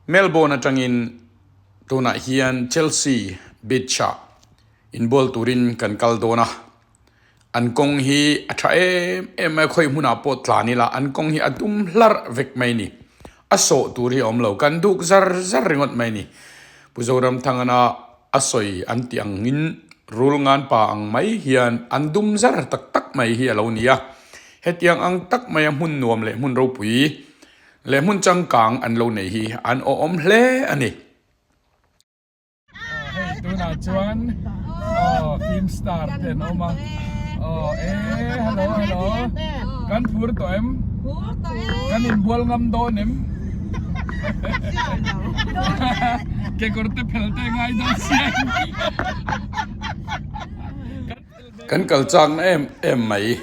Melbourne atangin tunah hian Chelsea Beach-ah inbual turin kan kal dawn a. An kawng hi a tha em em mai a, khawi hmunah pawh tlan ila an kawng hi a dum hlarh vek mai a ni. A sawh tur hi a awm lo, kan duk zar zar ringawt mai a ni. Pu Zoramthangana a sawi an tih angin rul ngan pa ang mai hian an dum zar tak tak mai hi a lo ni a. Hetiang ang tak maia hmun nuam leh hmun ropui leh hmun changkang an lo nei hi an awhawm hle a ni. Hei tunah chuan aw film star te an awm a aw e hello hello kan phur tawh em kan inbual ngam dawn em kekawr te phel te ngai dawn sia Kan kal chakna em em mai.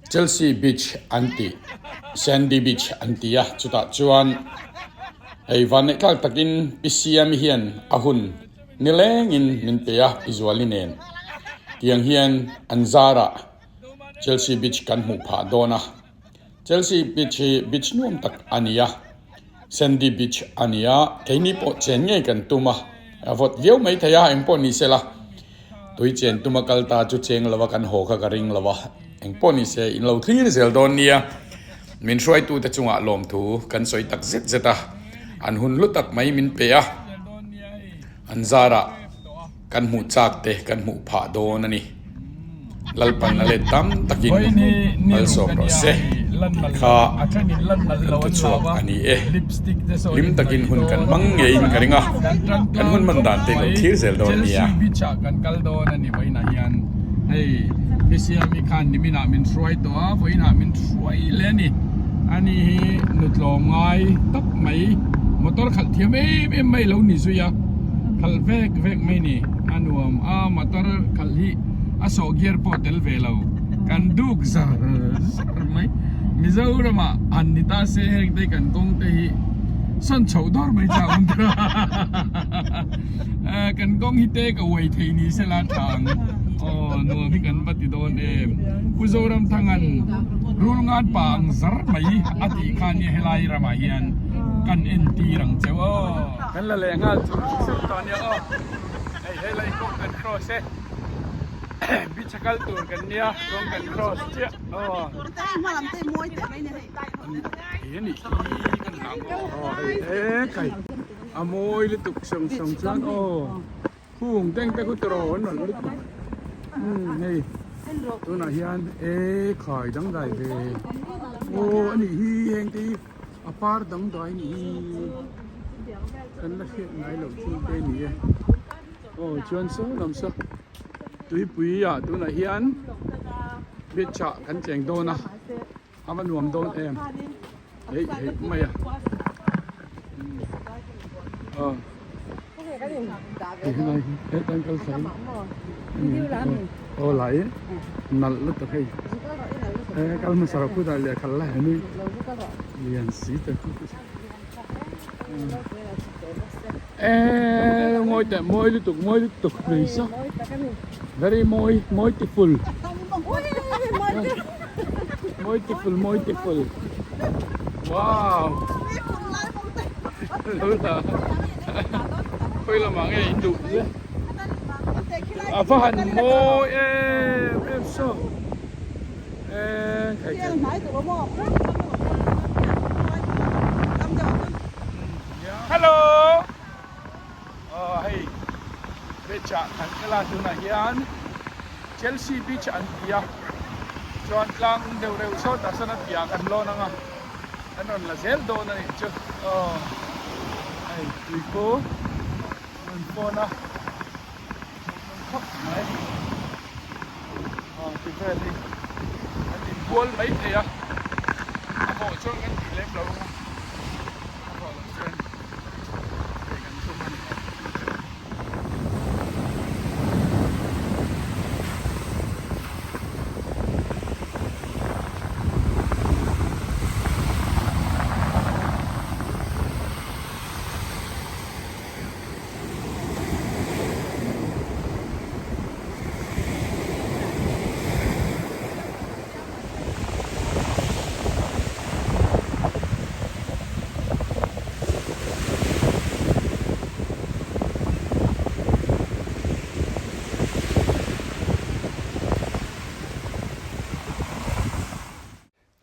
Chelsea Beach an tih, Sandy Beach an ti a, chutah chuan hei vanneih tlak takin Pi Siami hian a hun nilengin min pe a, Pi Zuali nen tiang hian an zarah Chelsea Beach kan hmuh phah dawn a. Chelsea Beach hi beach nuam tak a ni a, Sandy Beach a ni a, keini pawh chen ngei kan tum a, a vawt viau mai thei a, engpawh ni se la, tui chen tuma kal ta chu cheng lova kan haw kha ka ring lo a, engpawh ni se in lo thlir zel dawn nia, min hruaitute chungah lawmthu kan sawi tak zet zet a, an hun hlu tak mai min pe a, an zarah. Kan hmuh chak te kan hmuh phah dawn a ni. Lalpan a let tam takin malsawm rawh se tih kha kan thuchhuak a ni e. Hlim takin hun kan hmang ngeiin ka ring a, kan hun hman dan te lo thlir zel dawn nia. Khalh vek vek mai ni a nuam a motor khalh hi a sawh gear pawh tel ve lo kan duk zar zar mai Mizoram ah han ni ta se heng te kan kawng te hi sawn chhoh dawr mai chak awm tur a kan kawng hi te ka uai thei ni se la tha ang aw nuam hi kan va ti dawn em Pu Zoramthangan rul ngan pa ang zar mai a tih kha nia helai ramah hian kan entir ang cheu aw. Kan la leh nghal chur chur tawh ania aw. Hei helai kawng kan cross e. Beach a kal tur kan nia kawng kan cross chiah aw. Hi ani hi kan hlang aw hei e kai a mawi lutuk sawng sawng chuan aw khung teng te khu tawh an rawn lutuk umm hei tunah hian e khai dangdai ve aw ani hi heng te hi. A par dangdai nih hi kan la hriat ngai loh thil te a ni e. Aw chuan saw lam saw tuipui ah tunah hian beach ah kan cheng dawn a, a va nuam dawn em heih heih mai a. Aw helai hi hetan kal thla hi aw lai nalh lutuk hei he kal hmasa rawh khutah lehkha la he nui lian si te khu eee mawi teh mawi lutuk mawi lutuk lui saw very mawi mawi tiful mawi tiful mawi tiful wow. Khawi lamah nge in duh le a va han mawi em em saw e Hello aw hei beach ah kan kal a tunah hian Chelsea beach an ti a chuan tlang deuh reuh sawtah sawn a piah kan lawn ang a. An rawn la zel dawn a nih chu aw hei tui khu rawn pawn a hmuhnawm khawp mai aw ti vel hi an inbual mai thei a a vawh chuan kan tih lem lo ang a a vawh loh chuan hei kan tum a ni.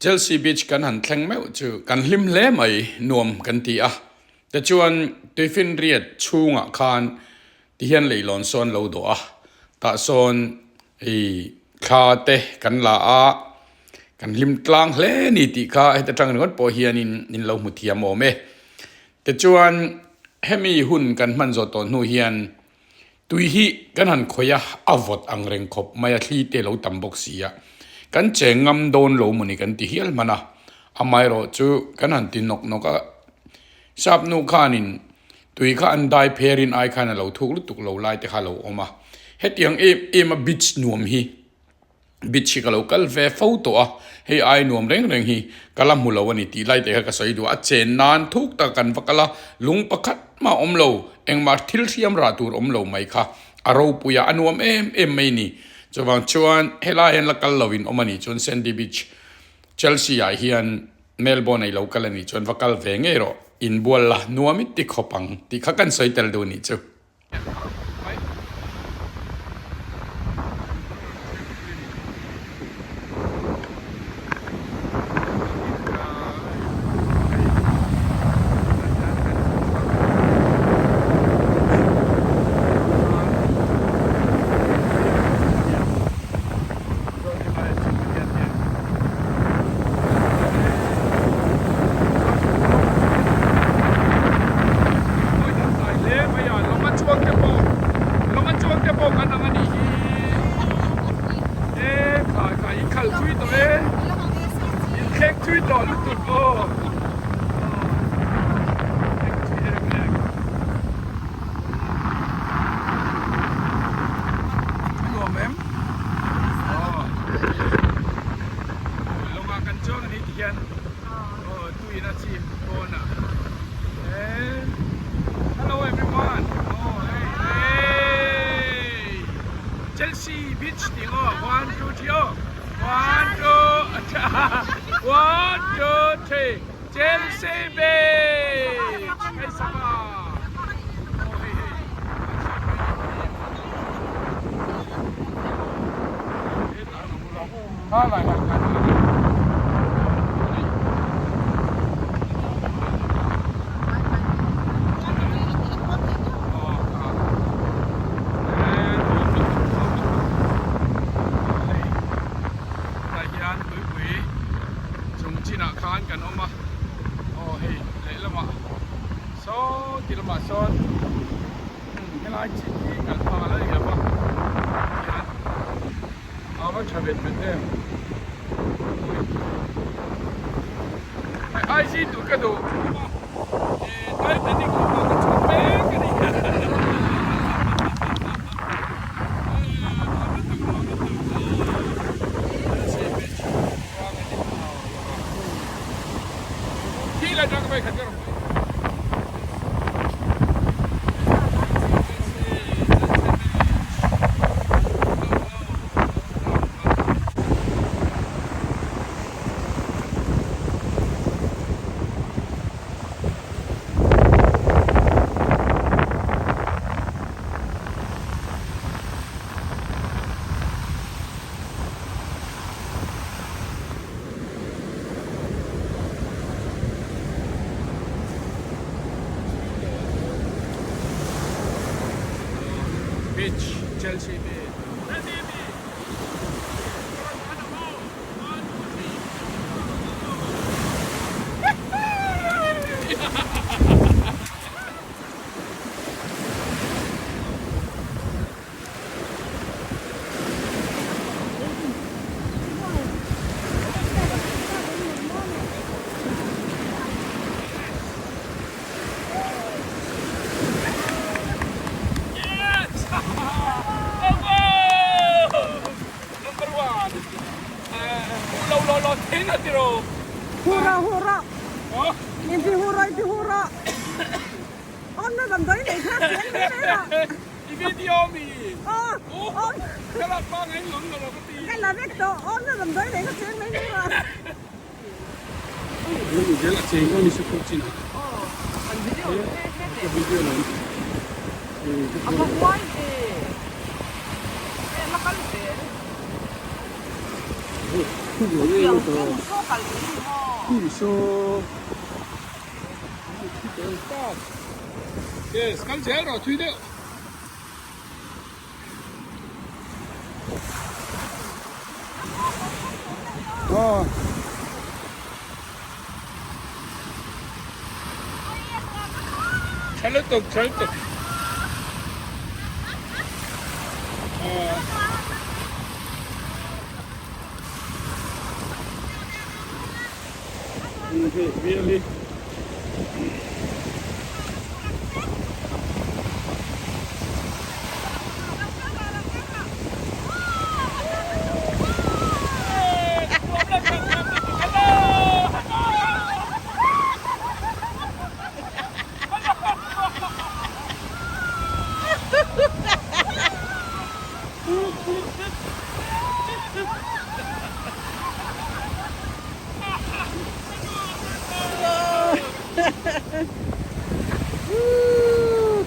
Chelsea Beach kan han thleng meuh chu kan hlim hle mai nuam kan ti a. Tichuan tuifinriat chhungah khan tihian leilawn sawn lo dawh a, tah sawn i thla te kan la a, kan hlim tlang hle ni tih kha heta tang ringawt pawh hianin in lo hmu thiam awm e. Tichuan hemi hun kan hman zawh tawh hnu hian Tui hi kan han khawih a, a vawt ang reng khawp mai a, thli te lo tam bawk si a. Kan cheng ngam dawn lo mawni kan ti hial hman a, amaherawh chu kan han ti nawk nawk a. Sap nu khanin tui kha an dai pherin ai khan a lo thuk lutuk lo lai te kha a lo awm a. Hetiang em em a beach nuam hi. Beach hi ka lo kal ve fo tawh a, hei ai nuam reng reng hi ka la hmu lo a ni tih lai te kha ka sawi duh a, a chen nan thuk tak kan va kal a, lung pakhat mah awm lo, engmah thil hriam rah tur awm lo mai kha a ropui a, a nuam em em mai ni. Chuvang chuan helai hian la kal lo in awm a nih chuan Sandy Beach, Chelsea ah hian Melbourne a i lo kal a nih chuan va kal ve ngei rawh, inbual la nuam i ti khawp ang tih kha kan sawi tel duh nih chu. Lawng a chuang te pawh lawng a chuang te pawh kan ang a nih hi e khai khai in khalh thui tawh e in thleng thui tawh lutuk aw thleng thui em em a nuam em aw lawngah kan chuang a ni ti hian aw tuiin a chim pawn ah e hello everyone aw hey hey Chelsea beach tih aw 1 2 3 aw 1 2 1 2 3 Chelsea beach hei sapa aw hei hei Tah hian tuipui chung chinah khan kan awm a, aw hei lehlamah saw ti lamah sawn helai chin hi kal phah a la ni lo va tihian. A va tha vet vet em. Hei ai si tur ka duh. Titanic lawng ah ka chhuak mek a ni. Khi lai tang ka vai khat ka rawng. Beach, Chelsea Beach. Hura hura in ti hura in ti hura on na damdawi nei kha chiang mai mai a I video mi aw on ka la pa ngai lawm lo ka ti ka la vek tawh on na damdawi nei kha chiang mai mai a. Zel a cheng aw ni se pawh chin a. Aw an video he he te. Video lam. A va huai ve. E la kal ve. Thuk lo nge nge tawh. Khi saw. Yes, kal zel rawh thui deuh. Aw. Tha lutuk, tha lutuk. Really?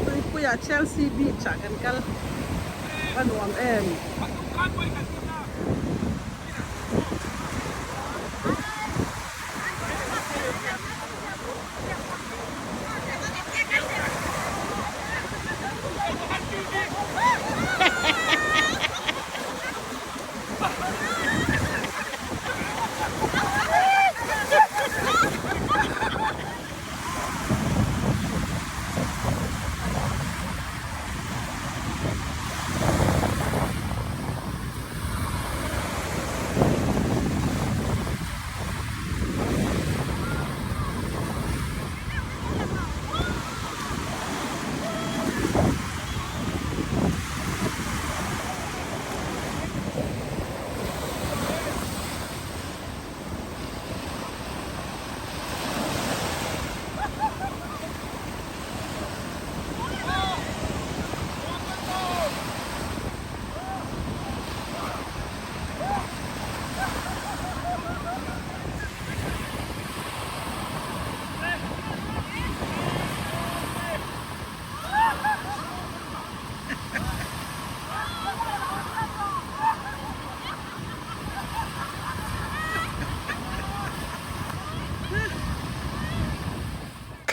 Tuipuiah Chelsea Beach ah kan kal a nuam em.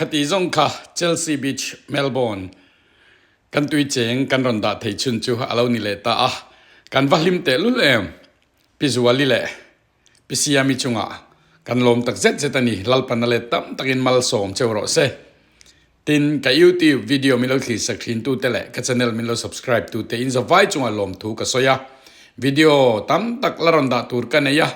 Khati zawng kha Chelsea Beach, Melbourne kan tui cheng kan rawn dah thei chhun chu a lo ni leh ta a, kan va hlim tehlul em? Pi Zuali leh Pi Siami chungah kan lawm tak zet zet a ni, Lalpan a let tam takin malsawm cheu rawh se. Tin, ka YouTube video min lo thlir sak thin tute leh ka channel min lo subscribe tute in zavai chungah lawmthu ka sawi a. Video tam tak la rawn dah tur ka nei a,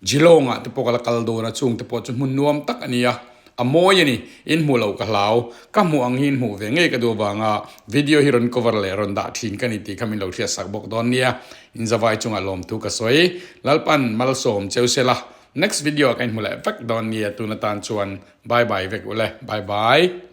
Geelong ah te pawh ka la kal dawn a, chung te pawh chu hmun nuam tak a ni a, a mawi a ni, in hmuh loh ka hlau, ka hmuh ang hi in hmuh ve ngei ka duh avanga video hi rawn cover leh rawn dah thin ka ni tih kha min lo hriat sak bawk dawn nia, in zavai chungah lawmthu ka sawi. Lalpan malsawm cheu sela, next video ah ka inhmu leh vek dawn nia tun atan chuan. Bye bye vek ule. Bye bye.